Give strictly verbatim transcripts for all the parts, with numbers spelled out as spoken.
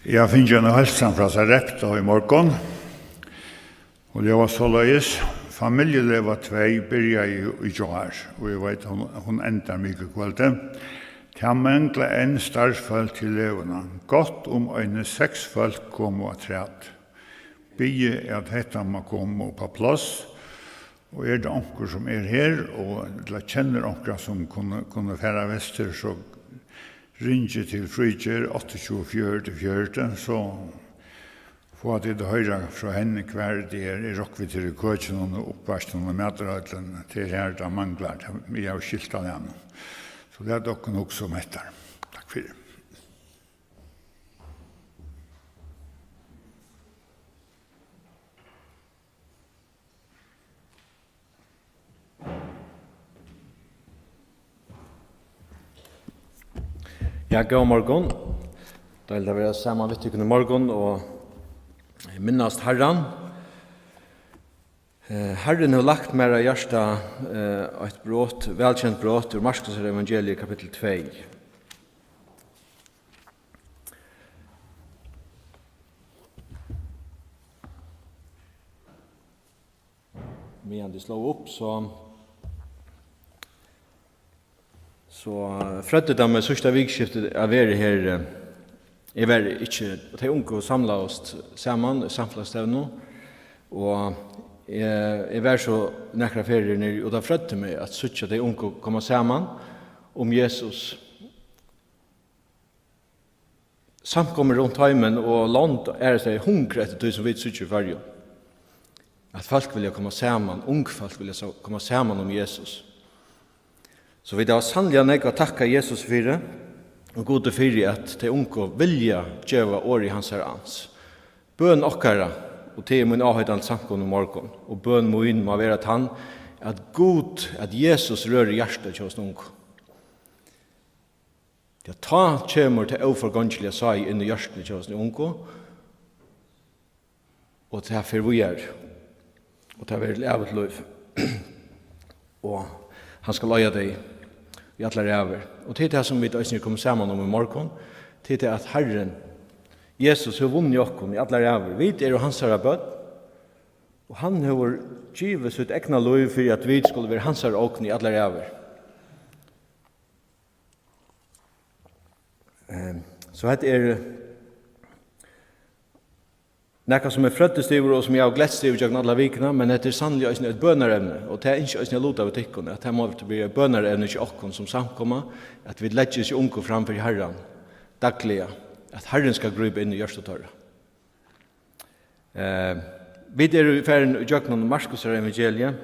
Eg havi fingið eina heilsan frá Sarepta í morgun, og ljóðar soleiðis: Familjulega tvey byrjaði í gjár, og eg veit, hon, hon endar mikukvøldið. Tað mangla enn starvsfólk til leguna. Gott um eini seks fólk komu afturat. Biðið, at hetta má koma upp á pláss, og er tað onkur, sum er her, og ella kennir onkran, sum kunnu, kunnu fara vestur, so ringið til Fríðgerð, áttaogtjúgu fjøruti fjøruti, so fáa tit at hoyra frá henni, hvar tað er. Eg rokni við, tað er í køkinum og uppvaskinum og matarhøllini, tað er har, tað manglar, tað, eg havi skilt av henni. So lat okkum hugsa um hetta. Takk fyri. Ja, góðan morgun. Deiligt at vera saman við tykkum í morgun og minnast Harran. Eh, Harrin hevur lagt mær á hjarta, eh, eitt brot, vælkent brot úr Markusar evangeliið, kapittul tvey. Meðan tit slógu upp, so, so, eh, frøddi tað meg síðsta vikuskifti at vera her, eh, eg var ikki, tey ungu samlaðust saman í samfelagsstevnu, og eg, eg var so nakrar ferðir niðri, og tað frøddi meg at síggja tey ungu koma saman um Jesus. Samkomur runt heimin og lond aðrastaðni hungra eftir tí, sum vit síggja í Føroyum. At fólk vilja koma saman, ung fólk vilja sa-, koma saman um Jesus. So vit hava sanniliga nógv at takka Jesus fyri, og Gudi fyri, at tey ungu vilja geva orði hansara ans. Bøn okkara, og tað er mín áheitan til samkomuna í morgun, og bøn mín má vera tann, at Gud, at Jesus rørir hjartað hjá hesum ungu. Ja, tá kemur tað óforgongiliga sáðið inn í hjørtuni hjá hesum ungu, og tað fer víðari, og tað verður til ævigt lív. Og hann skal eiga tey í allar ævir. Og tað er tað, sum vit eisini eru komin saman um í morgun. Tað er tað, at Harrin Jesus hevur vunnið okkum í allar ævir. Vit eru hansara børn, og hann hevur givið sítt egna lív fyri, at vit skulu vera hansara ogn í allar ævir. Ehm, so hetta er nakað, sum eg frøddist yvir, og sum eg havi gleðst yvir gjøgnum alla vikuna, men hetta er sanniliga eisini eitt bønarevni, og tað ynski eg eisini at luta við tykkum, at tað má vera eitt bønarevni hjá okkum sum samkoma, at vit leggja hesi ungu fram fyri Harran dagliga, at Harrin skal grípa inn í hjørtu teirra. Eh, vit eru farin ígjøgnum Markusar evangeliið.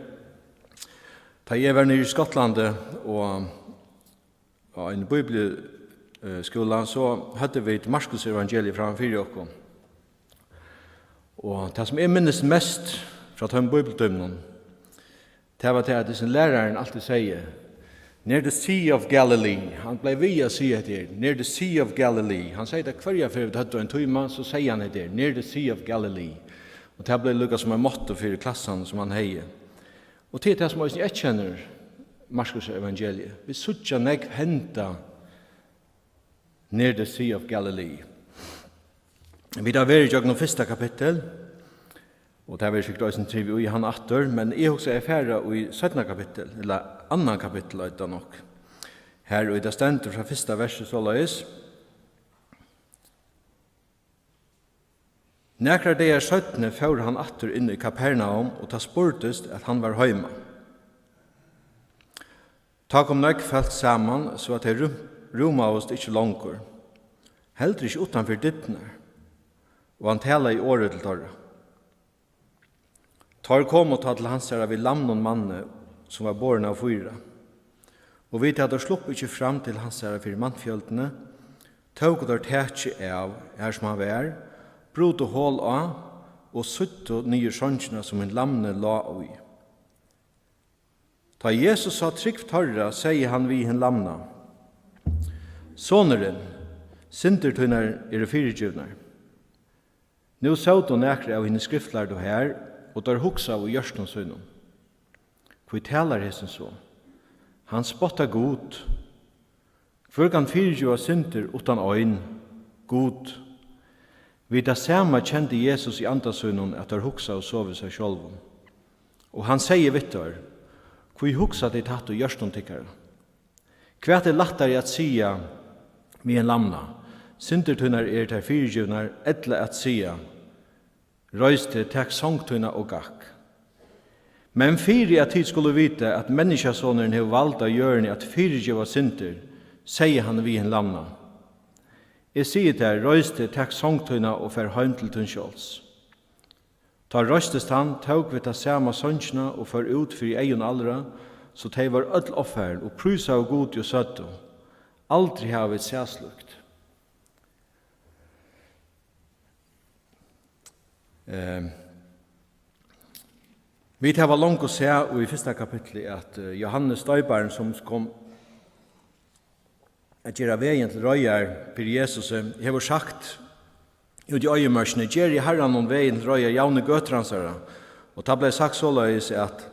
Tá eg var niðri í Skotlandi og á ein bíbli-, eh, skúla, so høvdu vit Markus evangeliið fram fyri okkum. Og tað, sum eg minnist mest frá teimum bíblitímunum, tað var tað, at hesin lærarin altíð segði, "Near the Sea of Galilee." Hann bleiv við at siga hetta her, "Near the Sea of Galilee." Hann segði tað hvørja ferð vit høvdu ein tíma, so segði hann hetta her, "Near the Sea of Galilee." Og tað bleiv líka sum ein motto fyri klassan, sum hann hevði. Og tað er tað, sum eisini eyðkennir Markus evangeliið. Vit síggja nógv henda "Near the Sea of Galilee." Vit hava verið gjøgnum fyrsta kapittul, og tað verður sikkurt eisini trivið í hann aftur, men eg hugsi, eg fara í seinna kapittul, ella annan kapittul, eitur tað nokk. Har, og tað stendur frá fyrsta versi soleiðis: Nakrar dagar seinni fór hann aftur inn í Kapernaum, og tað spurtist, at hann var heima. Tá kom nógv fólk saman, so at tey rúm-, rúmaðust ikki longur, heldur ikki uttan fyri dyrnar, og hann talaði orðið til teirra. Teir komu tá til hansara við lamnum manni, sum var borin av fýra. Og við tað teir sluppu ikki fram til hansara fyri mannfjøldini, tóku teir takið av, har sum hann var, brutu hol á og sýttu niður songina, sum hin lamni lá í. Tá Jesus sá trúgv teirra, segði hann við hin lamna: Sonurin, syndir tínar eru fyrigivnar. Nú sótu nakrir av hinum skriftlærdu har, og teir hugsaðu í hjørtum sínum: Hví talar hesin so? Hann spottar Gud. Hvør kann fyrigeva syndir uttan ein, Gud? Við tað sama kendi Jesus í anda sínum, at teir hugsaðu so við sær sjálvum. Og hann segði við teir: Hví hugsa tit hatta í hjørtum tykkara? Hvat er lættari at siga við ein lamna: Syndir tínar eru tær fyrigivnar, ella at siga: Reis teg, tak song tína og gakk? Men fyri at tit skulu vita, at Menniskjasonurin hevur vald á jørðini at fyrigeva syndir, segði hann við hin lamna: Eg sigi tær, reis teg, tak song tína og far heim til tín sjálvs. Tá reistist hann, tók við tað sama songina og fór út fyri eygum allra, so tey vóru øll ovfarin og prísaðu Gudi og søgdu: Aldri hava vit sæð slíkt. Eh, vit hava longu sæð í fyrsta kapitli, at, eh, Jóhannes Doyparin, sum kom at gera vegin til reiðar fyri Jesusi, hevur sagt úti í oyðimørkini: Gerið Harranum vegin til reiðar, javnið gøtur hansara. Og tað bleiv sagt soleiðis, at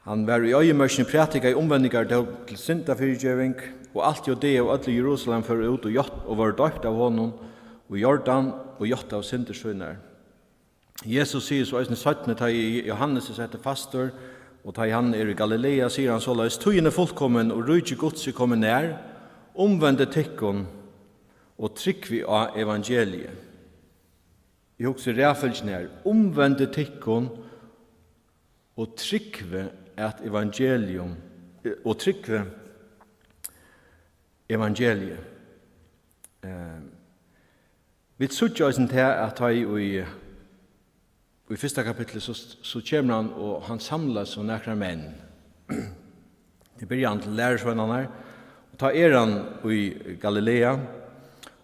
hann var í oyðimørkini, prætikaði umvendingar, tók til syndafyrigeving, og alt Judea og øll Jerusalem fóru út og ját-, og vóru doypt av honum í Jordan og játtaðu syndir sínar. Jesus sigur so eisini seinni, tá ið Jóhannes er settur fastur, og tá ið hann er í Galilea, sigur hann soleiðis: Tíðin er fullkomin, og ríki Guds er komið nær. Umvendið tykkum og trúgvið á evangeliið. Eg hugsi, raðfylgjan her: Umvendið tykkum og trúgvið at evangelium, og trúgvið evangeliið. Eh, vit síggja eisini tað, at tá í, í, í fyrsta kapitli, so, so kemur hann, og hann samlar so nakrar menn. Í byrjan til lærisveinarnar, og tá er hann í Galilea,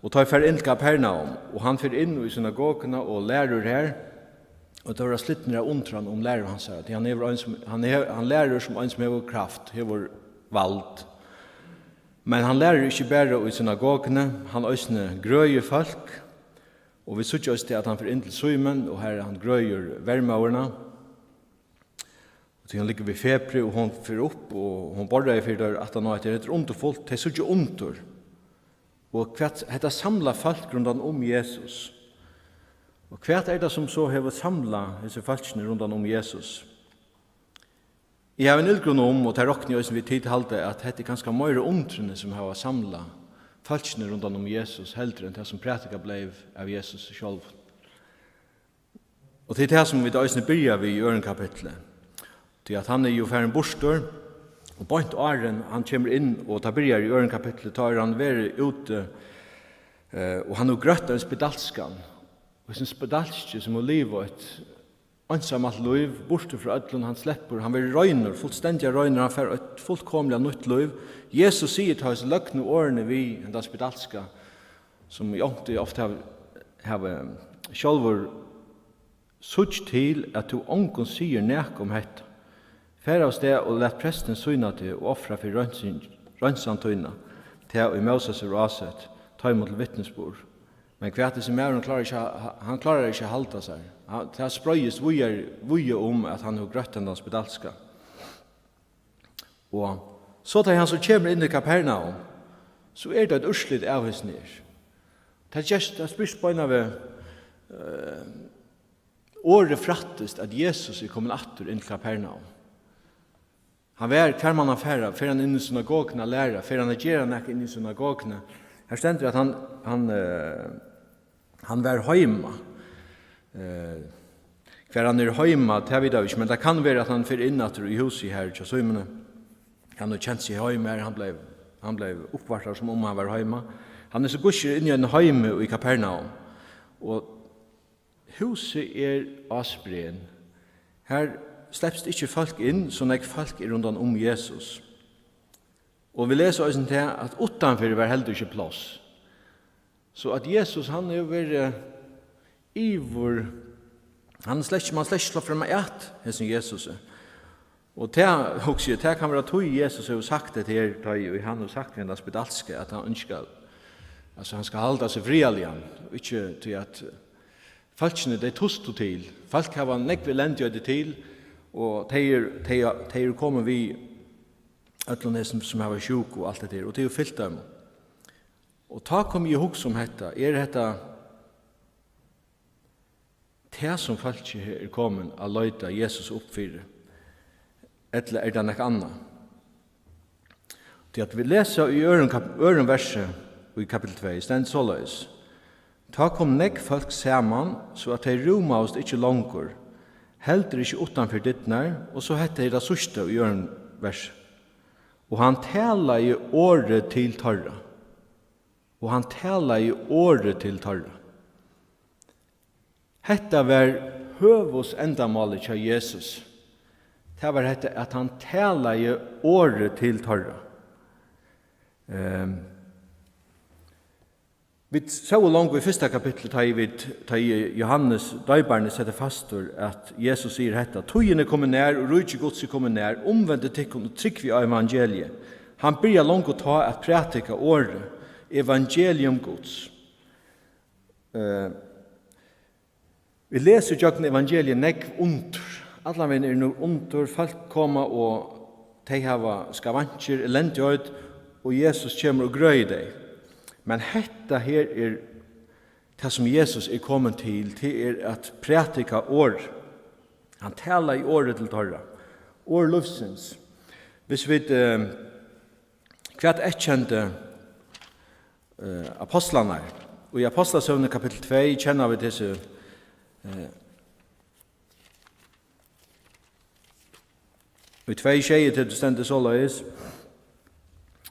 og tá er farið inn til Kapernaum, og hann fer inn í synagoguna og lærir her, og tey verða slitnir av undran um læru hansara, tí hann hevur ein sum, hann hevur, hann lærir sum ein sum hevur kraft, hevur vald. Men hann lærir ikki bara í synagoguni, hann eisini grøðir fólk, og vit síggja eisini, at hann fer inn til Símun, og har hann grøðir vermóðurina. Og tí hon liggur við febri, og hon fer upp, og hon borðreiðir fyri teir aftan á, at hetta er undurfult, tey síggja undur. Og hvat hetta samlar fólk rundan um Jesus. Og hvat er tað, sum so hevur samlað hesi fólkini rundan um Jesus? Eg havi ein illgruna um, og tað rokni eg eisini við, tit halda, at hetta er kanska meira undrini, sum hava samlað fólkini rundan um Jesus, heldur enn tað, sum prædikað bleiv av Jesus sjálvum. Og tað er tað, sum vit eisini byrja við í øðrum kapitli. Tí at hann er jú farin burtur, og beint áðrenn hann kemur inn, og tað byrjar í øðrum kapitli, tá er hann verið úti, eh, og hann hevur grøtt ein spedalskan. Og hesin spedalski, sum hevur livað eitt einsamalt lív, burtur frá øllum, hann sleppur, hann verður reinur, fullstendiga reinur, hann fær eitt fullkomiliga nýtt lív. Jesus sigur tá hesi løgnu orðini við hendan spedalska, sum eg onkuntíð ofta havi, havi sjálvur: Síggj til, at tú ongum sigur nakað um hetta. Far avstað og lat prestin sýna teg og ofra fyri reinsing-, reinsan tína, tað ið Móses hevur ásett teimum til vitnisburð. Men hvat hesin maðurin klárar ikki at, hann klárar ikki at halda sær. Hann, tað spreiðist víðari, víða um, at hann hevur grøtt hendan spedalska. Og so tá hann so kemur inn í Kapernaum, so er tað eitt úrslit av hesum her. Tað gerst, tað spyrst beinan veg, eh, orðið frættist, at Jesus er komin aftur inn til Kapernaum. Hann var, hvar man hann fara? Fer hann inn í synagoguna at læra? Fer hann at gera nakað inn í synagoguni? Her stendur, at hann, hann, eh, hann var heima. Eh, hvar hann er heima, tað vita vit ikki, men tað kann vera, at hann fer inn aftur í húsið her hjá Símoni. Hann hevur kent seg heima her, hann bleiv, hann bleiv uppvartaður, sum um hann var heima. Hann er so gustur inn í ein heimi í Kapernaum. Og húsið er á spreng. Her slepst ikki fólk inn, so nógv fólk er rundan um Jesus. Og vit lesa eisini tað, at uttanfyri var heldur ikki pláss. So at Jesus, hann hevur verið yvir, hann er slett, man slett ikki sleppa fram at hesin Jesusi. Og tað, hugsi eg, tað kann vera tí Jesus hevur sagt hetta her, tá ið hann hevur sagt við hendan spedalska, at hann ønskar, altso, hann skal halda seg friðarligan, og ikki tí at fólkini, tey tustu til. Fólk hava nógv elendi til, og tey er, tey, tey eru komin við øllum hesum, sum hava sjúku og alt hetta her, og tey eru fylgt teimum. Og tá kom eg í hugsa um hetta, er hetta, tað, sum fólkið her er komin at leita Jesus upp fyri? Ella er tað nakað annað? Tí at vit lesa í øðrum kap-, øðrum versi í kapitel tvey, stendur soleiðis: Tá kom nógv fólk saman, so at tey rúmaðust ikki longur, heldur ikki uttan fyri dyrnar, og so hetta er tað síðsta í øðrum versi: Og hann talaði orðið til teirra. Og hann talaði orðið til teirra. Hetta var høvuðsendamálið hjá Jesus. Tað var hetta, at hann talaði orðið til teirra. Ehm, vit sóu longu í fyrsta kapitli, tá ið vit, tá ið Jóhannes Doyparin er settur fastur, at Jesus sigur hetta: Tíðin er komin nær, og ríki Guds er komið nær. Umvendið tykkum og trúgvið á evangeliið. Hann byrjar longu tá at prædika orðið, evangelium Guds. Eh, vit lesa ígjøgnum evangeliið nógv undur. Allan vegin eru nú undur, fólk koma og tey hava skavankir, elendigheit, og Jesus kemur og grøðir tey. Men hetta her er tað, sum Jesus er komin til, tað er at prædika orð. Hann talar í orði til teirra, orð lívsins. Hvis vit, eh, hvat erkendi, eh, apostlarnar? Og í Apostlasøguni kapitel tvey kenna vit hesi, eh, í tvey sjeyogtretivu stendur soleiðis,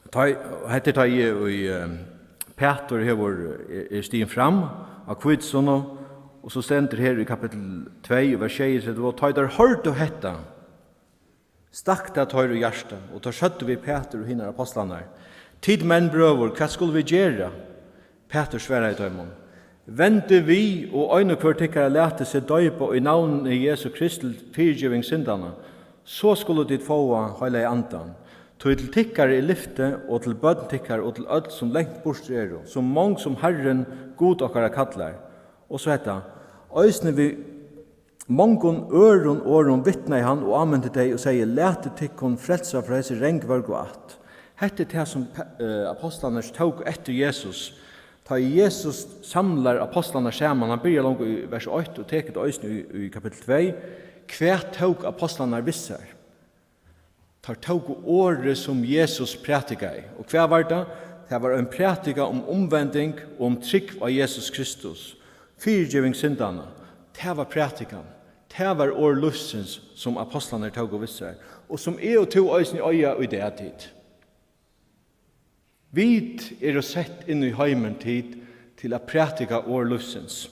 tá, hetta er tá ið, í, eh, Pætur hevur, er, er stigin fram á hvítusunnu, og so stendur her í kapitel tvey, vers sjeyogtretivu: Og tá ið teir hoyrdu hetta, stakk tað teir í hjarta, og teir søgdu við Pætur og hinar apostlarnar: Tit menn, brøður, hvat skulu vit gera? Pætur svaraði teimum: Vendið við, og ein og hvør tykkara latið seg doypa í navni Jesu Krists til fyrigeving syndanna, so skulu tit fáa Heilaga Andan. Tí til tykkara er lyfti, og til børn tykkara, og til øll, sum langt burtur eru, so mong sum Harrin Gud okkara kallar. Og so hetta: Eisini við mongum øðrum orðum vitnaði hann og ámindi tey og segði: Latið tykkum frelsa frá hesi rangvørgu ætt. Hetta er tað, sum, eh, apostlarnir tóku eftir Jesus. Tá ið Jesus samlar apostlarnar saman, hann byrjar longu í vers eitt og tekur tað eisini í, í kapitel tvey. Hvat tóku apostlarnar við sær? Teir tóku orðið, sum Jesus prædikaði. Og hvat var tað? Tað var ein prædika um umvending og um trúgv á Jesus Kristus. Fyrigeving syndanna. Tað var prædikan. Tað var orð lívsins, sum apostlarnir tóku við sær. Og sum eg og tú eisini eiga í dag, tit. Vit eru sett inn í heimin, tit, til at prædika orð lívsins.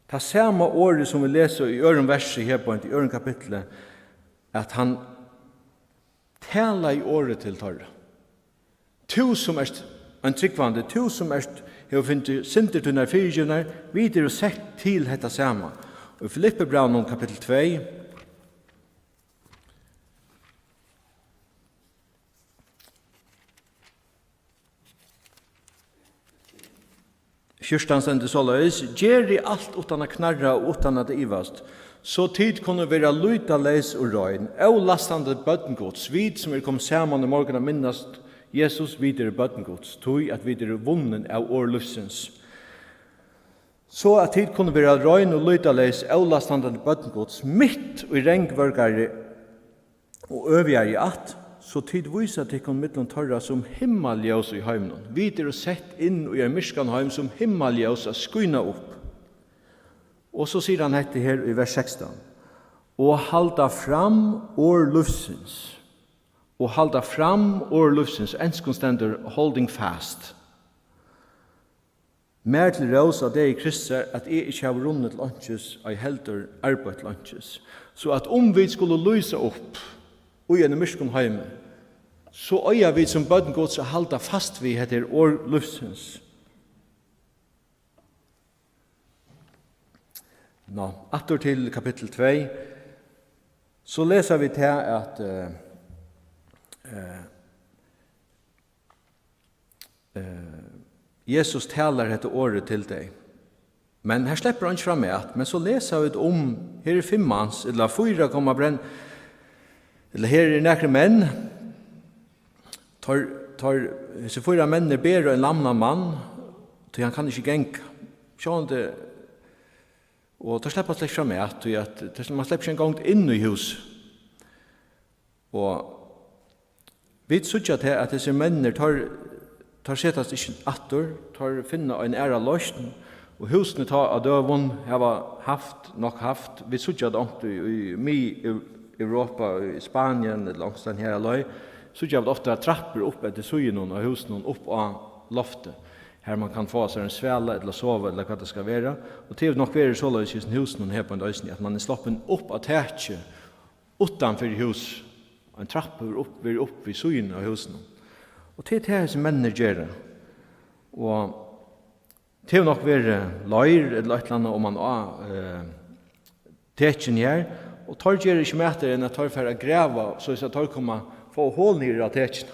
Tað sama orðið, sum vit lesa í øðrum versi her beint í øðrum kapitli, at hann talaði orðið til teirra. Tú sum ert ein trúgvandi, tú sum ert, hevur fingið syndir tínar fyrigivnar, vit eru sett til hetta sama. Og í Filippibrævinum kapitel tvey, fjúrtan stendur soleiðis: Gerið alt uttan at knarra og uttan at ivast, so tit kunnu vera lýtaleys og rein, ólastandi børn Guds. Vit, sum eru komin saman í morgun at minnast Jesus, vit eru børn Guds, tí at vit eru vunnin av orð lívsins. So at tit kunnu vera rein og lýtaleys, ólastandi børn Guds, mitt í rangvørgari og øvigari ætt, so tit vísa tykkum millum teirra sum himmaljós í heiminum. Vit eru sett inn í ein myrkan heim sum himmaljós at skína upp. Og so sigur hann hetta her í vers sekstan: Og halda fram orð lívsins. Og halda fram orð lívsins. Á enskum stendur holding fast. Mær til rós á degi Krists, at eg ikki havi runnið til einkis, ei heldur arbeitt til einkis. So at um vit skulu lýsa upp í einum myrkum heimi, so eiga vit sum børn Guds at halda fast við hetta her orð lívsins. Nå, aftur til kapittul tvey, so lesa vit her, at, eh, eh, Eh, Jesus talar hetta orðið til tey. Men her sleppur eingin fram at, men so lesa vit um, her er fimm mans, ella fýra koma brenn-, ella her er nakrir menn, teir, teir, hesir fýra menninir bera ein lamnan mann, tí hann kann ikki ganga. Sjálvandi Og teir sleppa slett ikki framat, tí at teir, man sleppur ikki eingong inn í hús. Og vit síggja tað, at hesir menninir, teir, teir setast ikki aftur, teir finna ein aðra loysn, og húsini tá á døgum hava havt, nokk havt, vit síggja tað ongt í, í Mið-Europa, í Spanien, ella onkustaðni har á leið, síggja vit ofta trappur upp eftir síðunum á húsunum, upp á loftið, har man kann fáa sær ein svala, ella sova, ella hvat tað skal vera. Og tað hevur nokk verið soleiðis í hesum húsunum her á Bóndi eisini, at man er sloppin upp á takið, uttan fyri hús, ein trappa hevur upp, verið upp við síðuna av húsinum. Og tað er tað, hesir menninir gera. Og tað hevur nokk verið leir ella eitt ella annað oman á, eh, tekin her, og teir gera ikki meir enn at teir fara at grava, soleiðis at teir koma, fáa hol niður á tekina.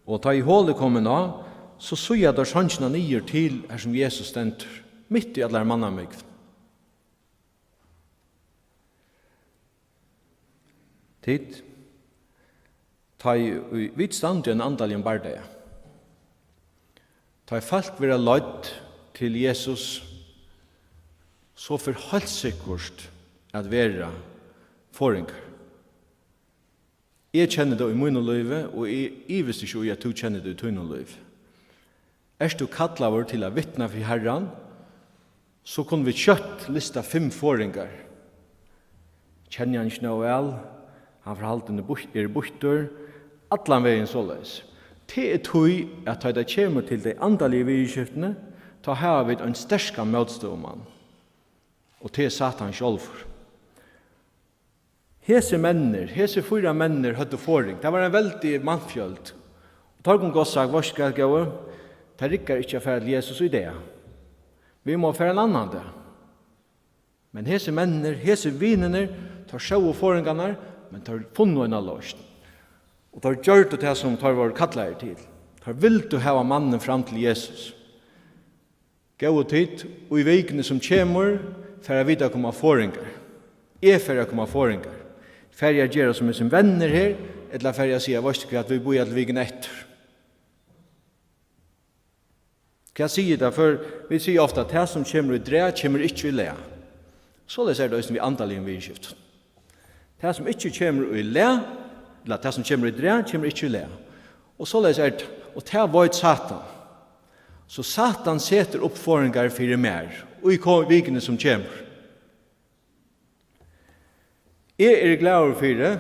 Og tá ið hol er komin á, so síggja teir songina niður til, har sum Jesus stendur, mitt í allari mannamúgvu. Tit, tá ið, í, vit standa í einum andaligum bardaga. Tá ið fólk verða leidd til Jesus, so fer heilt sikkurt at vera forðingar. Eg kenni tað í mínum lívi, og eg ivist ikki í, at tú kennir tað í tínum lívi. Ert tú kallaður til at vitna fyri Harran, so kunnu vit skjótt lista fimm forðingar. Kenni hann ikki nóg væl, hann forhaldin er býtt-, er býttur, allan vegin soleiðis. Tað er tí, at tá tað kemur til tey andaligu viðurskiftini, tá hava vit ein sterkan mótstøðumann, og tað er Satan sjálvur. Hesir menninir, hesir fýra menninir høvdu forðing. Tað var ein veldig mannfjøld. Og teir kundu gott sagt: "Veitst tú hvat, góði? Tað riggar ikki at fara til Jesus í dag. Vit mugu fara ein annan dag." Men hesir menninir, hesir vinirnir, teir sóu forðingarnar, men teir funnu eina loysn. Og teir gjørdu tað, sum teir vóru kallaðir til. Teir vildu hava mannin fram til Jesus. Góðu tit, í vikuni sum kemur, fara vit at koma forðingar. Eg fari at koma forðingar. Fari eg at gera sum hesir menninir her, ella fari eg at siga: "Veitst tú hvat, vit bíða til vikuna eftir"? Hvat sigur tað? For vit siga ofta, at tað, sum kemur í dag, kemur ikki í lag. Soleiðis er tað eisini við andaligum viðurskiftum. Tað, sum ikki kemur í lag, ella tað, sum kemur í dag, kemur ikki í lag. Og soleiðis er tað, og tað veit Satan. So Satan setur upp forðingar fyri mær í ko-, vikuni, sum kemur. Eg eri glaður fyri,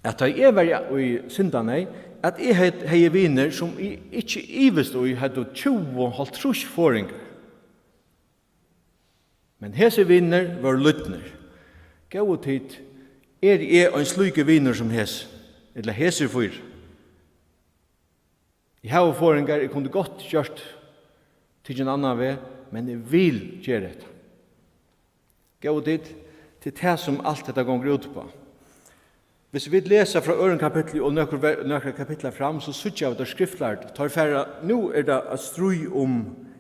at tá eg var í, í syndaneyð, at eg hevði, hevði vinir, sum eg ikki ivist í, høvdu tjúgu, hálvtrýss forðingar. Men hesir vinir vóru lýdnir. Góðu tit, eri eg ein slíkur vinur sum hesin, ella hesir fýra? Eg havi forðingar, eg kundi gott gjørt, tikið ein annan veg, men eg vil gera hetta. Góðu tit, tað er tað, sum alt hetta gongur út uppá. Hvis vit lesa frá øðrum kapitli og nøkur ve-, nøkur kapitlar fram, so síggja vit teir skriftlærdu. Teir fara, nú er tað eitt stríð um,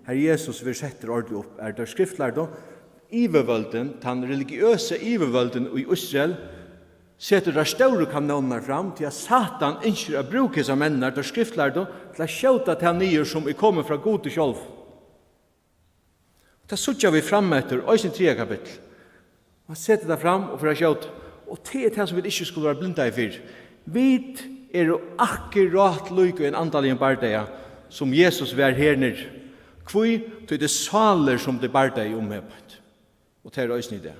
har Jesus verður settur ordiliga upp, er teir skriftlærdu, yvirvøldin, tann religiøsa yvirvøldin í Ísrael, setur teir stóru kanónirnar fram, tí at Satan ynskir at brúka hesar menninar, teir skriftlærdu, til at skjóta tað niður, sum er komið frá Gudi sjálvum. Tað síggja vit fram eftir, eisini í triðja kapitli. Hann setur tað fram og fer at skjóta. Og tað er tað, sum vit ikki skulu vera blindaðir fyri. Vit eru akkurát líka í ein andaligum bardaga, sum Jesus var her niðri. Hví? Tí tað er sálir, sum tað er bardaga um her beint. Og tað er eisini í dag.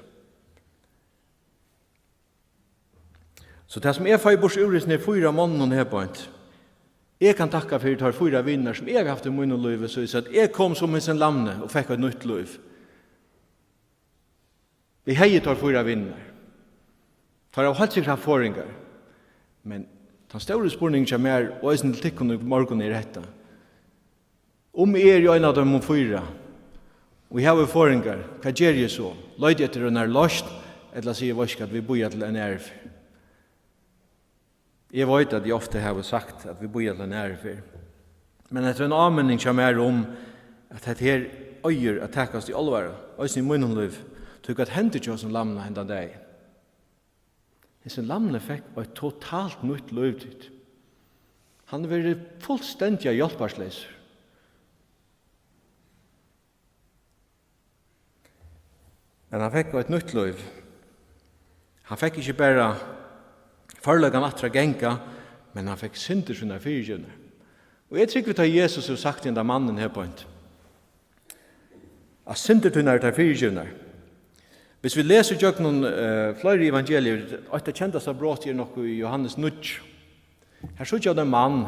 So tað, sum eg fái burtur úr hesum her fýra monnunum her beint, eg kann takka fyri teir fýra vinirnar, sum eg havi havt í mínum lívi, so eg sá, at eg kom sum hesin lamni og fekk eitt nýtt lív. Eg hevði teir fýra vinirnar. Teir hava heilt sikkurt havt forðingar. Men tann stóri spurningurin hjá mær, og eisini til tykkum í morgun, er hetta. Um eg eri ein av teimum fýra, og eg havi forðingar, hvat geri eg so? Leiti eg eftir einari loysn, ella sigi eg: "Veitst hvat, vit bíða til eina aðru ferð"? Eg veit, at eg ofta havi sagt, at vit bíða til eina aðru ferð. Men hetta er ein áminning hjá mær um, at hetta her eigur at takast í álvara, eisini í mínum lívi. Tí hvat hendi hjá hesum lamna hendan dagin? Hesin lamni fekk eitt totalt nýtt lív, tit. Hann hevur verið fullstendiga hjálparleysur. Men hann fekk eitt nýtt lív. Hann fekk ikki bara førleikan aftur at ganga, men hann fekk syndir sínar fyrigivnar. Og eg trúgvi, tá Jesus hevur sagt til hendan mannin her beint, at syndir tínar eru tær fyrigivnar. Hvis vit lesa ígjøgnum, eh, fleiri evangelier, eitt av kendasta broti er nokk í Jóhannes níggju. Her síggja vit ein mann,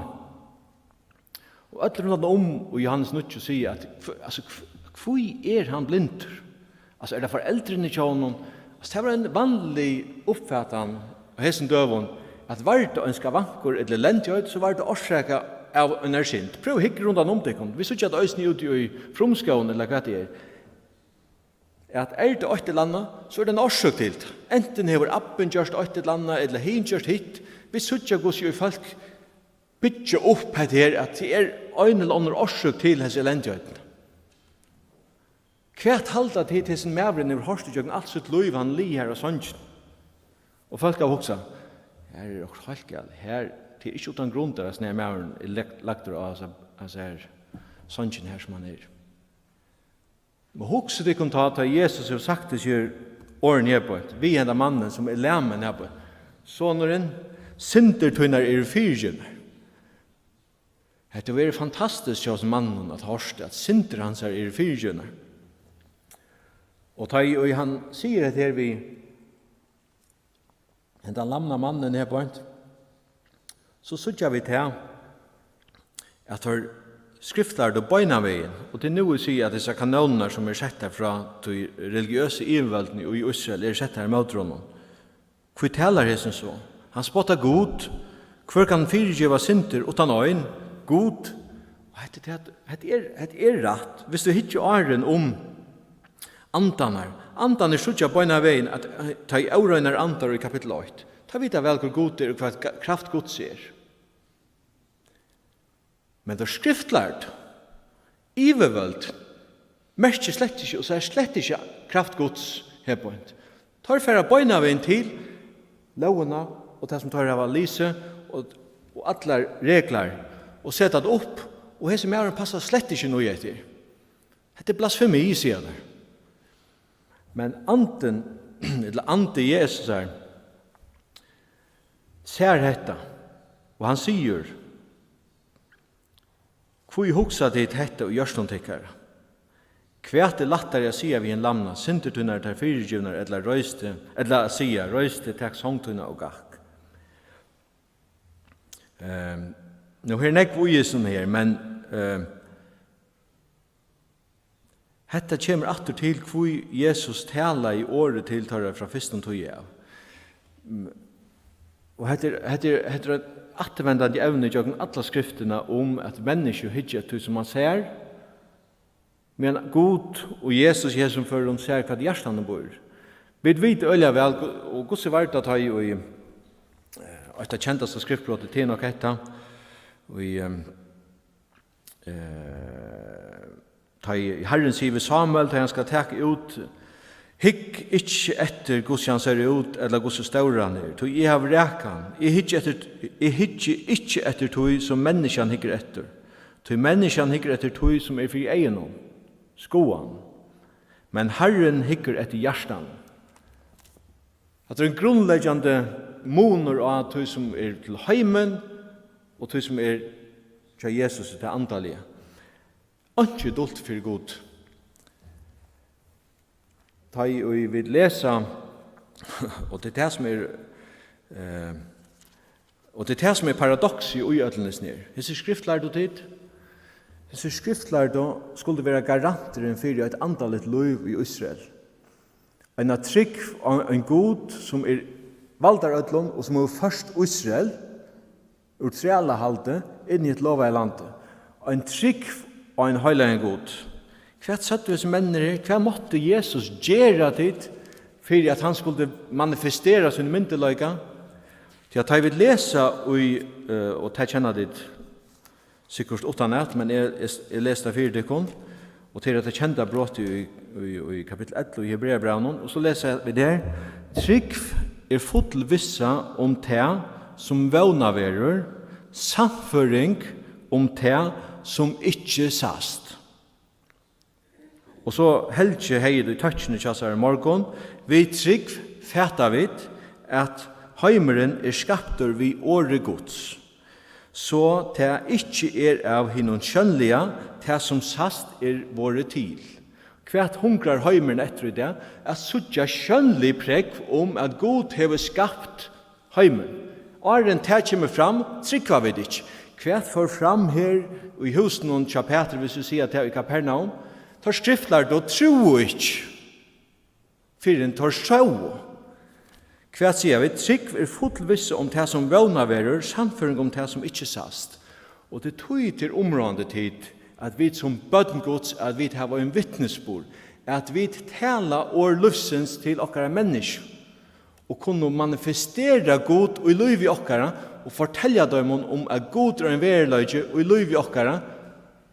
og øll rundan um í Jóhannes níggju siga, at hv-, altso, hv-, hví er hann blindur? Altso, er tað foreldrini hjá honum? Altso, tað var ein vanlig uppfatan á hesum døgum, at var tað ein skavankur ella elendigheit, so var tað orsakað av einari synd. Prøv at hygga rundan um tykkum. Vit síggja tað eisini úti í frumskógum, ella hvat tað er. At er tað eitt ella annað, so er tað ein orsøk til tað. Antin hevur abbin gjørt eitt ella annað, ella hin gjørt hitt. Vit síggja, hvussu ið fólk byggja upp hetta her, at tað er ein ella annar orsøk til hesa elendigheitina. Hvat halda tit, hesin maðurin hevur hoyrt ígjøgnum alt sítt lív, hann liggur her á songini? Og fólk hava hugsað, her er okkurt heilt galið. Her, tað er ikki uttan grund, at hesin her maðurin er lagt-, lagdur á hasa, hasa her songina her, sum hann er. Men hugsið tykkum tá, tá Jesus hevur sagt hesi her orðini her beint, við henda mannin, sum er lamin her beint. Sonurin, syndir tínar eru fyrigivnar. Hetta hevur verið fantastiskt hjá hesum manninum at hoyrt, at syndir hansara eru fyrigivnar. Og tá ið hann sigur hetta her við hendan lamna mannin her beint, so síggja vit tað, at teir skriftlærdu beinanvegin, og tað er nú eg sigi, at hesar kanónirnar, sum eru settar frá tí religiøsu yvirvøldini í Ísrael, eru settar ímóti honum. Hví talar hesin so? Hann spottar Gud. Hvør kann fyrigeva syndir uttan ein? Gud. Og hetta er tað, hetta er, hetta er rætt. Viss tú hyggir áðrenn um andarnar. Andarnir síggja beinanvegin, at, eh, tá ið óreinir andar í kapittul eitt, teir vita væl, hvør Gud er og hvat ga-, kraft Guds er. Men teir skriftlærdu, yvirvøld, merkja slett ikki og sæð slett ikki kraft Guds her beint. Teir fara beinanvegin til lógina og tað, sum teir hava lisið, og, og allar reglar, og seta tað upp, og hesin maðurin passar slett ikki inn í hetta. Hetta er blasfemi, siga teir. Men andin, ella andi Jesusar, sær hetta, og hann sigur: Hví hugsa tit hetta í hjørtum tykkara? Hvat er lættari at siga við ein lamna: Syndir tínar eru tær fyrigivnar, ella reis teg, ella at siga: Reis teg, tak song tína og gakk? Ehm, nú er nógv í hesum her, men, ehm, hetta kemur aftur til, hví Jesus talaði orðið til teirra frá fyrstum tíð av. Mm, og hetta er, hetta er, hetta er eitt afturvendandi evni gjøgnum alla skriftina, um at menniskju hyggja eftir tí, sum man sær, meðan Gud og Jesus í hesum førum sær, hvat í hjartanum býr. Vit vita øgiliga væl, og hvussu var tað, tá ið í, eh, eitt av kendasta skriftbroti, tað er nokk hetta, í, ehm, eh, tá ið Harrin sigur við Samuel, tá hann skal taka út: Hygg ikki eftir, hvussu hann sær út, ella hvussu stórur hann er, tí eg havi rakað hann. Eg hyggi eftir, eg hyggi ikki eftir tí, sum menniskjan hyggur eftir, tí menniskjan hyggur eftir tí, sum er fyri eygunum, skoðan, men Harrin hyggur eftir hjartanum. Hatta er ein grundleggjandi munur á tí, sum er til heimin, og tí, sum er hjá Jesus, tað andaliga. Einki er dult fyri Gud. Tá ið vit lesa, og tað er tað, sum er, eh, og tað er tað, sum er paradoksið í øllum hesum her. Hesir skriftlærdu tit, hesir skriftlærdu skuldu vera garanturin fyri eitt andaligt lív í Ísrael. Eina trúgv á ein Gud, sum er valdar øllum, og sum hevur ført Ísrael úr trælahaldi inn í eitt lovaða landi. Ein trúgv á ein heilagan Gud. Hvat søgdu hesir menninir her? Hvat mátti Jesus gera tit, fyri at hann skuldi manifestera sín myndugleika? Tí at tá vit lesa í, eh, og tað kenna tit sikkurt uttanat, men eg, eg, eg lesi tað fyri tykkum, og tað er hetta kenda brotið í, í, í kapittul ellivu í Hebreabrævinum, og so lesa vit her: Trúgv er full vissa um tað, sum vónað verður, sannføring um tað, sum ikki sæst. Og so Helgi hevði í tøkkini hjá sær í morgun: Við trúgv fata vit, at heimurin er skaptur við orði Guds, so tað ikki er av hinum sjónliga, tað sum sæst er vorðið til. Hvat hungrar heimurin eftir í dag? At síggja sjónlig prógv um, at Gud hevur skapt heimin. Áðrenn tað kemur fram, trúgva vit ikki. Hvat fór fram her í húsinum hjá Pætri, hvis vit siga tað, í Kapernaum? Teir skriftlærdu trúðu ikki, fyrr enn teir sóu. Hvat siga vit? Trúgv er full vissa um tað, sum vónað verður, sannføring um tað, sum ikki sæst. Og tað er tí, tað er umráðandi, tit, at vit sum børn Guds, at vit hava ein vitnisburð, at vit tala orð lívsins til okkara menniskju, og kunnu manifestera Gud í lívi okkara, og fortelja teimum um, at Gud er ein veruleiki í lívi okkara.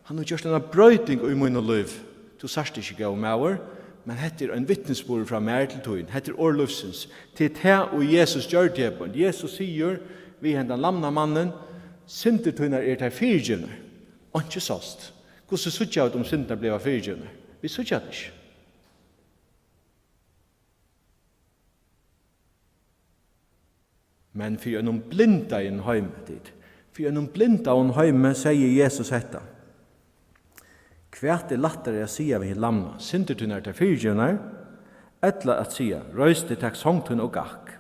Hann hevur gjørt eina broyting í mínum lív. Tú sært ikki, góði maður, men hetta er ein vitnisburður frá mær til tín. Hetta er orð lívsins. Tað er tað, og Jesus gjørdi tað. Jesus sigur við hendan lamna mannin: Syndir tínar eru tær fyrigivnar. Einki sást. Hvussu síggja vit, um syndirnar bliva fyrigivnar? Vit síggja tað ikki. Men fyri einum blindaðum heimi, tit, fyri einum blindaðum heimi segði Jesus hetta: Hvat er lættari at siga við hin lamna: Syndir tínar eru tær fyrigivnar, ella at siga: Reis teg, tak song tín og gakk?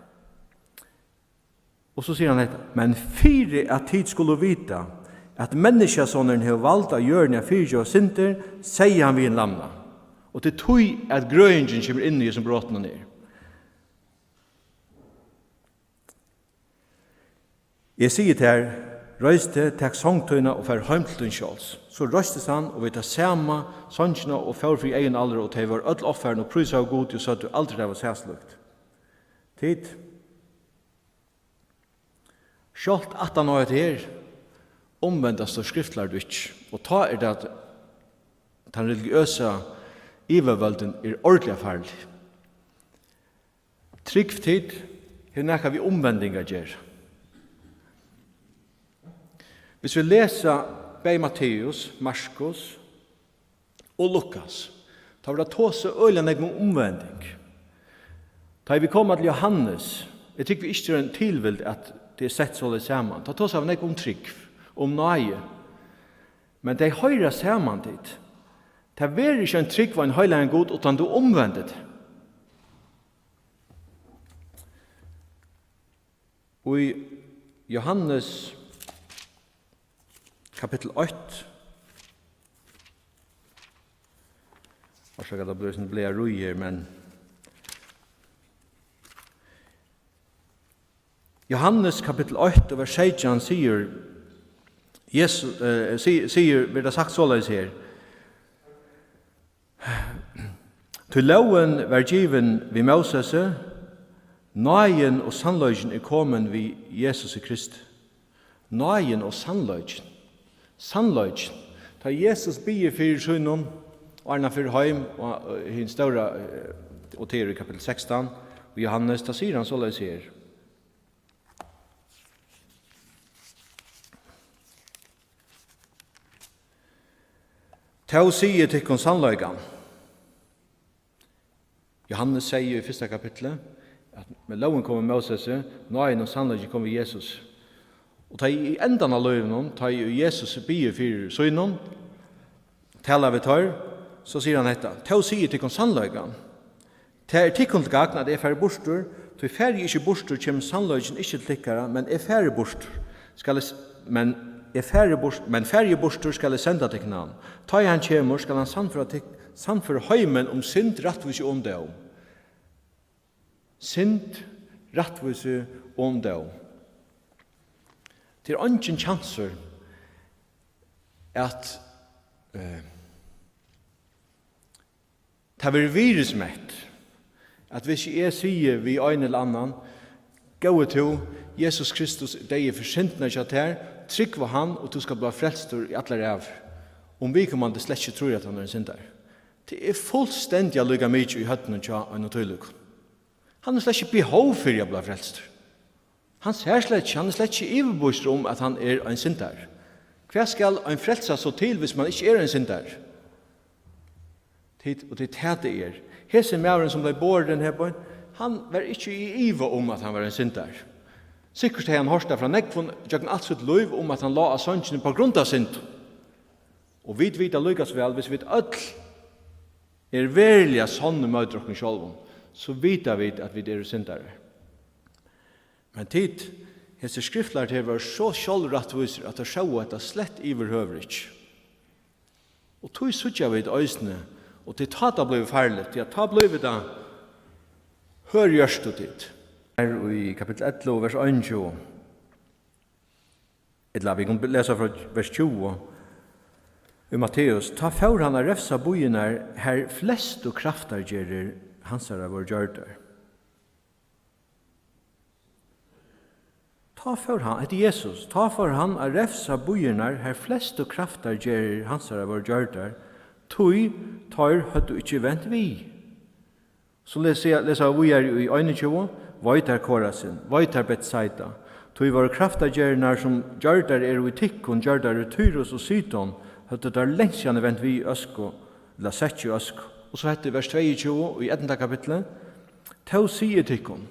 Og so sigur hann hetta: Men fyri at tit skulu vita, at Menniskjusonurin hevur vald á jørðini at fyrigeva syndir, segði hann við hin lamna. Og tað er tí, at grøðingin kemur inn í hesum brotunum her. Eg sigi tær: Reis teg, tak song tína og far heim til tín sjálvs. So reistist hann og við tað sama songina og fór fyri eygunum allra, og tey vóru øll ovfarin og prísaðu Gudi og søgdu: Aldri hava sæð slíkt. Tit, sjálvt aftan á hetta her, umvendast teir skriftlærdu ikki, og tá er tað, at tann religiøsa yvirvøldin er ordiliga farlig. Trúgv, tit, hevur nakað við umvending at gera. Hvis vit lesa bæði Matteus, Markus og Lukas, tá verður tað tosað øgiliga nógv um umvending. Tá ið vit koma til Jóhannes, eg trúgvi ikki, tað er ein tilvild, at tað er sett soleiðis saman. Tá tosaðu vit nógv um trúgv, um náði. Men tey hoyra saman, tit. Tað verður ikki ein trúgv á ein heilagan Gud, uttan tú umvendir teg. Í Jóhannes kapittul eitt, orsaka, tað blívur eitt sindur blaðarí her, men Jóhannes kapittul eitt og vers seytjan sigur Jesus, eh, si-, sigur, verður tað sagt soleiðis her: Tí lógin var givin við Mósesi, náðin og sannleikin er komin við Jesusi Kristi. Náðin og sannleikin. Sannleikin. Tá Jesus biður fyri sínum, áðrenn hann fer heim, og, eh, hin stóra, eh, og tað er í kapittul sekstan, og Jóhannes, tá sigur hann soleiðis her: Tó sigi eg tykkum sannleikan. Jóhannes segði í fyrsta kapitli, at men lógin kom við Mósesi, náðin og sannleikin kom við Jesus. Og tá í endan av lívinum, tá ið Jesus biður fyri sínum, talar við teir, so sigur hann hetta: Tó sigi eg tykkum sannleikan. Tað er tykkum til gagn, at eg fari burtur, tí fari eg ikki burtur, kemur sannleikin ikki til tykkara, men eg fari burtur, skal eg s-, men eg fari burt, men fari eg burtur, skal eg senda tykkum hann. Tá ið hann kemur, skal hann sannføra tyk-, sannføra heimin um synd, rættvísi og um dóm. Synd, rættvísi og um dóm. Tað er eingin kjansur at, eh, tað verður virðismett, at hvis eg sigi við ein ella annan: Góði tú, Jesus Kristus er deyður fyri syndirnar hjá tær, trúgv á hann og tú skalt blíva frelstur í allar ævir, um viðkomandi slett ikki trýr, at hann er ein syndari. Tað er fullstendiga líka mikið í høvdinum hjá einum tílíkum. Hann hevur slett ikki behov fyri at blíva frelstur. Hann sær slett ikki, hann er slett ikki yvirbevístur um, at hann er ein syndari. Hvat skal ein frelsa so til, hvis man ikki er ein syndari? Tit, og tað er tað, tað er. Hesin maðurin, sum bleiv borin her beint, hann var ikki í iva um, at hann var ein syndari. Sikkurt hevði hann hoyrt tað frá nógvum gjøgnum alt sítt lív um, at hann lá á songini pá grund av syndum. Og vit vita líka so væl, hvis vit øll eru veruliga sonn ímóti okkum sjálvum, so vita vit, at vit eru syndarar. Men tit, hesir skriftlærdu her, vóru so sjálvrættvísir, at teir sóu hetta slett yvirhøvur ikki. Og tí síggja vit eisini, og tí tá tað blívur farligt, ja, tá blívur tað hørð hjørtu, tit. Her í kapittul ellivu, vers einogtjúgu, ella vit kunnu lesa frá vers tjúgu í Matteus: Tá fór hann at revsa býirnar, har flestu kraftargerðir hansara vóru gjørdar. Tá fór hann, hetta er Jesus, tá fór hann at revsa býirnar, har flestu kraftargerðir hansara vóru gjørdar, tí teir høvdu ikki vent við. So lesa, lesa vit víðari í einogtjúgu: Vei tær, Korasin, vei tær, Betsaida, tí vóru kraftargerðirnar, sum gjørdar eru í tykkum, gjørdar í Týrus og Sidon, høvdu teir langt síðani vent við í øsku, ella sekki í øsku. Og so hetta í vers tveyogtjúgu í ellivta kapitli: Tó sigi eg tykkum,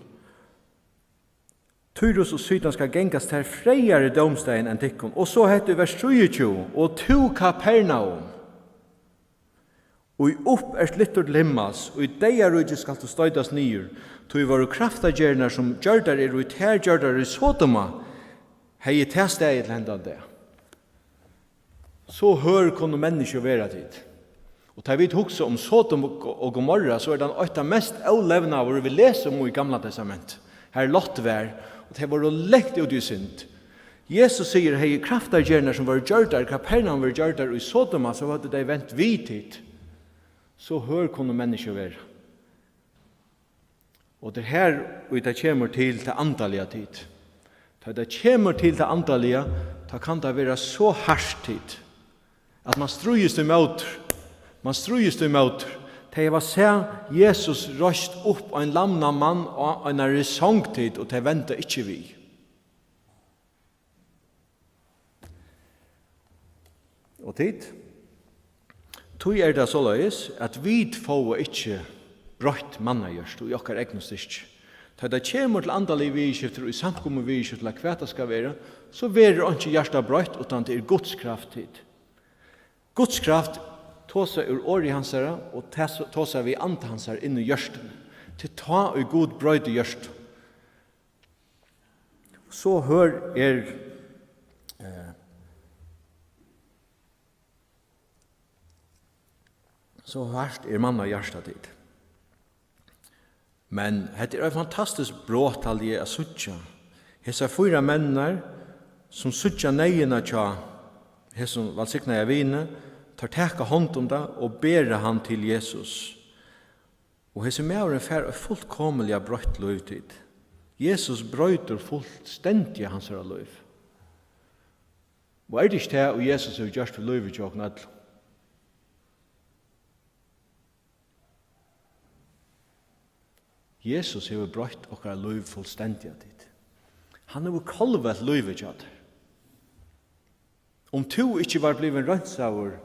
Týrus og Sidon skal gangast tær frægari dómsdagin enn tykkum. Og so hetta í vers trýogtjúgu: Og tú, Kapernaum, ið upp ert lyftur til himmals, í deyðaríki skalt tú stoytast niður, tí vóru kraftargerðirnar, sum gjørdar eru í tær, gjørdar í Sodoma, hevði tað staðið til hendan dag. So hørð kunnu menniskju vera, tit. Og tá vit hugsa um Sodom og, og Gomorra, so er tað eitt av mest ólevnaðu, vit lesa um í Gamla Testament. Har Lot var, og tey vóru langt úti í synd. Jesus sigur, hevði kraftargerðirnar, sum vóru gjørdar í Kapernaum, verið gjørdar í Sodoma, so høvdu tey vent við, tit. So hørð kunnu menniskju vera. Og tað er her, ið tað kemur til tað andaliga, tit. Tá tað kemur til tað andaliga, tá kann tað vera so hart, tit, at mann stríðist ímóti. Mann stríðist ímóti. Tey hava sæð Jesus reist upp ein lamnan mann á einari song, tit, og tey venda ikki við. Og tit, tí er tað soleiðis, at vit fáa ikki broytt mannahjørtu í okkara egnu styrki. Tá tað kemur til andalig viðurskifti, í samkomuviðurskifti, ella hvat tað skal vera, so verður einki hjarta broytt, uttan tað er Guds kraft, tit. Guds kraft tosar úr orði hansara og tes-, tosar við anda hansara inn í hjørtuni. Tað er tá, ið Gud broytir hjørtu. So hørð er, eh, so hart er mannahjarta, tit. Men hetta er eitt fantastiskt brot, haldi eg, at síggja. Hesar fýra menninar, sum síggja neyðina hjá hesum vælsignaða vini, teir taka hond um tað og bera hann til Jesus. Og hesin maðurin fær eitt fullkomiliga broytt lív, tit. Jesus broytir fullstendiga hansara lív. Og er tað ikki tað, ið Jesus hevur gjørt við lívið hjá okkum øllum? Jesus hevur broytt okkara lív fullstendiga, tit. Hann hevur kollvelt lívið hjá tær. Um tú ikki var blivin reinsaður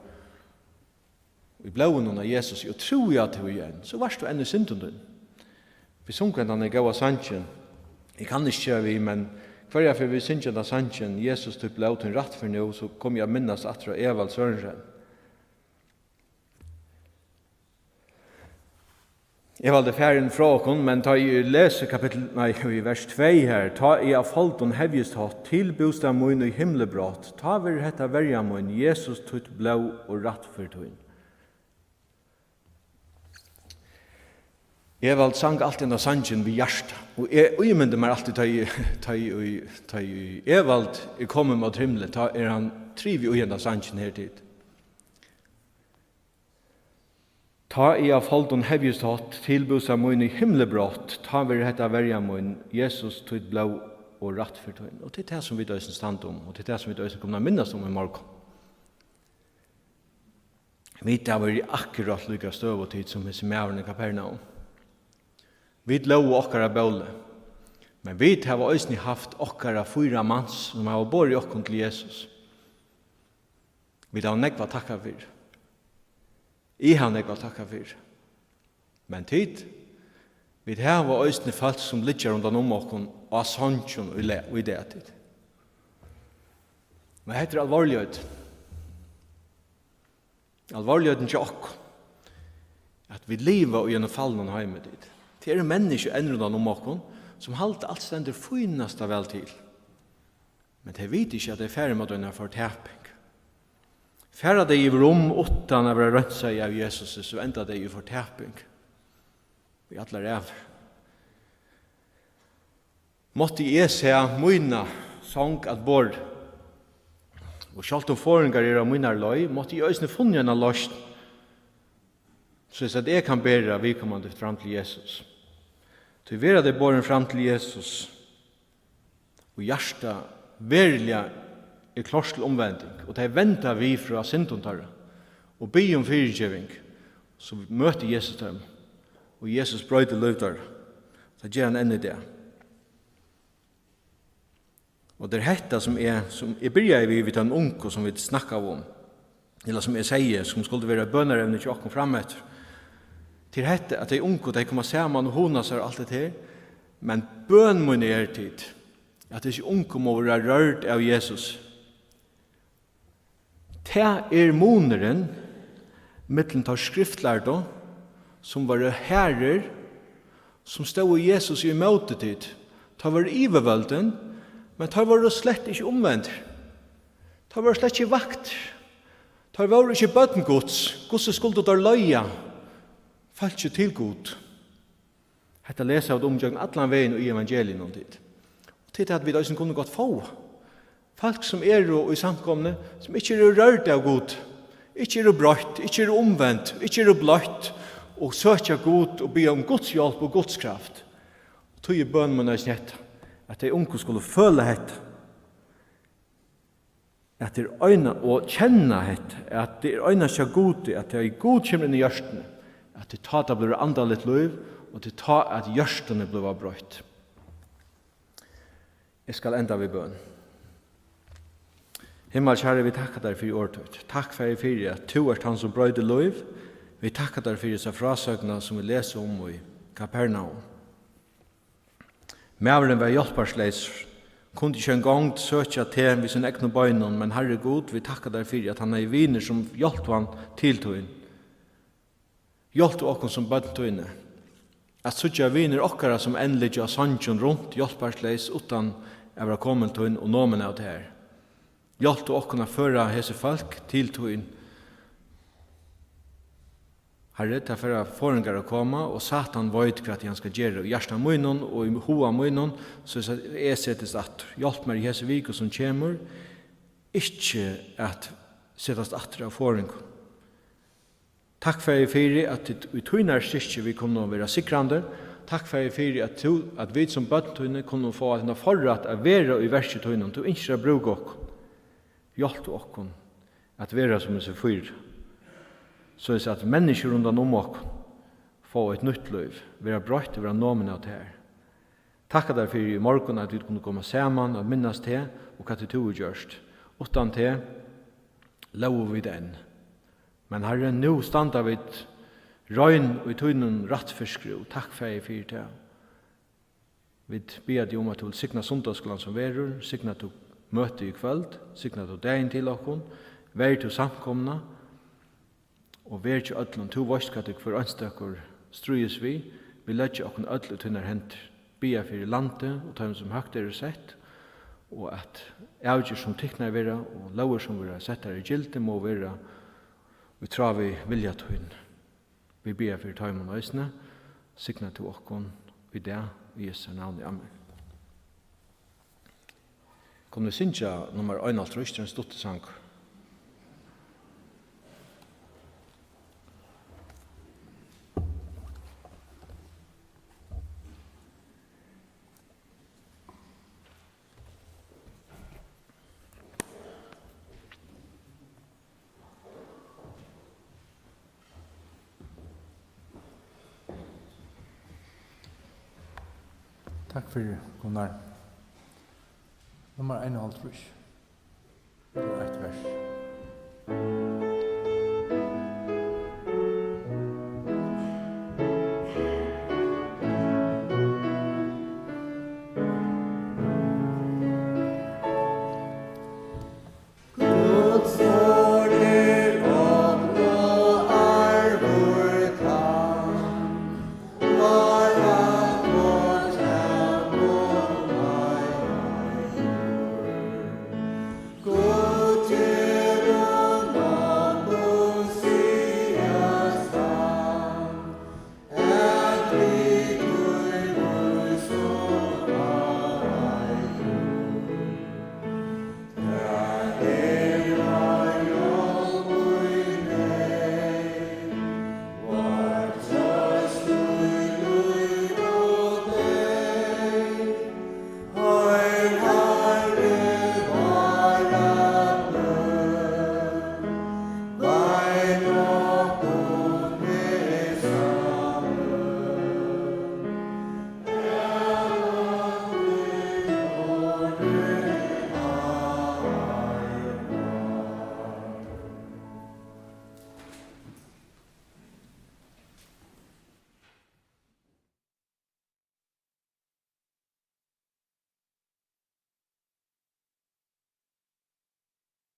í blóðinum av Jesusi og trúði á tað í enn, so vart tú enn í syndum tínum. Vit sungu hendan góða sangin. Eg kann ikki gera við, men hvørja ferð vit syngja hendan sangin, Jesus, títt blóð, tín rættferð nú, so komi eg at minnast aftur á Evald Sørensen. Evald er farin frá okkum, men tá eg lesi kapittul, nei, í vers tvey her: Tá eg av foldum hevjist hátt, til bústað mín í himli brátt, tá verður hetta verja mín, Jesus, títt blóð og rættferð tín. Evald sang altíð hendan sangin við hjarta, og eg ímyndi mær altíð, tá eg, tá eg, tá eg, Evald er komin móti himli, tá er hann trivið í hendan sangin her, tit. Tá eg av foldum hevjist hátt, til bústað mín í himli brátt, tá verður hetta verja mín, Jesus, títt blóð og rættferð tín. Og tað er tað, sum vit eisini standa um, og tað er tað, sum vit eisini koma at minnast um í morgun. Vit hava verið í akkurát líka støðu, tit, sum hesin maðurin í Kapernaum. Vit lógu á okkara bóli, men vit hava eisini havt okkara fýra mans, sum hava borið okkum til Jesus. Vit hava nógv at takka fyri. Eg havi nógv at takka fyri. Men tit, vit hava eisini fólk, sum liggja rundan um okkum á songini í le-, í dag, tit. Men hetta er alvorligheitin. Alvorligheitin hjá okkum, at vit liva í einum falnum heimi, tit. Tað eru menniskju enn rundan um okkum, sum halda, alt stendur fínasta væl til. Men tey vita ikki, at tey fara móti eini fortaping. Fara tey yvir um uttan at vera reinsaði av Jesusi, so enda tey í fortaping í allar ævir. Mátti eg sæð mína song at borði, og sjálvt um forðingar eru á mínari leið, mátti eg eisini funnið eina loysn, soleiðis at eg kann bera viðkomandi fram til Jesus. Tí verða tey borin fram til Jesus, og hjartað veruliga er klárt til umvending, og tey venda við frá syndum teirra og biðja um fyrigeving, so møtir Jesus teimum, og Jesus broytir lív teirra. Tað ger hann enn í dag. Og tað er hetta, sum eg, sum eg byrjaði við, við teimum ungu, sum vit snakkaðu um, ella sum eg segði, sum skuldi vera bønarevni hjá okkum frameftir. Tað er hetta, at tey ungu, tey koma saman og hugna sær og alt hetta her, men bøn mín er, tit, at hesi ungu mugu vera rørd av Jesus. Tað er munurin millum teir skriftlærdu, sum vóru harðir, sum stóðu Jesus ímóti, tit. Teir vóru yvirvøldin, men teir vóru slett ikki umvendir. Teir vóru slett ikki vaktir. Teir vóru ikki børn Guds. Hvussu skuldu teir leiða fólkið til Gud? Hetta lesa vit um gjøgnum allan vegin í evangeliinum, tit. Og tit, at vit eisini kunnu gott fáa fólk, sum eru í samkomuni, sum ikki eru rørd av Gud, ikki eru broytt, ikki eru umvend, ikki eru bløtt, og søkja Gud og biðja um Guds hjálp og Guds kraft. Og tí er bøn mín eisini hetta, at tey ungu skulu føla hetta, at tað er eina, og kenna hetta, at tað er einans hjá Gudi, at tá ið Gud kemur inn í hjørtuni, at tað er tá, tað blívur andaligt lív, og tað er tá, at hjørtuni blíva broytt. Eg skal enda við bøn. Himmalski Harri, vit takka tær fyri orð títt. Takk, Faðir, fyri at tú ert hann, sum broytir lív. Vit takka tær fyri hesa frásøgnina, sum vit lesa um í Kapernaum. Maðurin var hjálparleysur, kundi ikki eingong søkja teg við sínum egnu beinum, men Harri Gud, vit takka tær fyri, at hann hevði vinir, sum hjálptu hann til tín. Hjálp tú okkum sum børn tíni at síggja vinir okkara, sum enn liggja á songini runt, hjálparleys, uttan at vera komin til tín og nomin av tær. Hjálp tú okkum at føra hesi fólk til tín. Harri, tað fara forðingar at koma, og Satan veit, hvat hann skal gera í hjarta mínum og í huga mínum, so at eg setist aftur. Hjálp mær í hesi viku, sum kemur, ikki at setast aftur av forðingum. Takk, Faðir, fyri at tit í tínari styrki vit kunnu vera sigrandi. Takk, Faðir, fyri at tú, at vit sum børn tíni kunnu fáa henda forrætt at vera í verki tínum. Tú ynskir at brúka okkum. Hjálp tú okkum at vera sum hesi fýra, soleiðis at menniskju rundan um okkum fáa eitt nýtt lív, vera broytt og vera nomin av tær. Takka tær fyri í morgun, at vit kunnu koma saman og minnast teg og hvat tú hevur gjørt. Uttan teg lógu vit enn. Men, Harri, nú standa vit rein í tínum rættvísiskrúð. Takk, Faðir, fyri tað. Vit biðja teg um, at tú vilt signa sunnudagsskúlan, sum verður. Signa tú møtið í kvøld. Signa tú dagin til okkum. Ver tú samkomuna. Og ver hjá øllum. Tú veist, hvat tú hvør einstakur stríðist við. Vit leggja okkum øll í tínar hendur. Biðja fyri landið og teimum, sum høgt eru sett, og at avgerðir, sum tiknar verða, og lógir, sum verða settar í gildi, má vera í tráð við vilja tín. Vit biðja fyri teimum eisini. Signa tú okkum í dag, í Jesu navni. Amen. Kunnu vit syngja nummar einoghálvtrýss, tað er ein stuttur sangur. Takk fyri, Gunnar. Nummar einoghálvtrýss.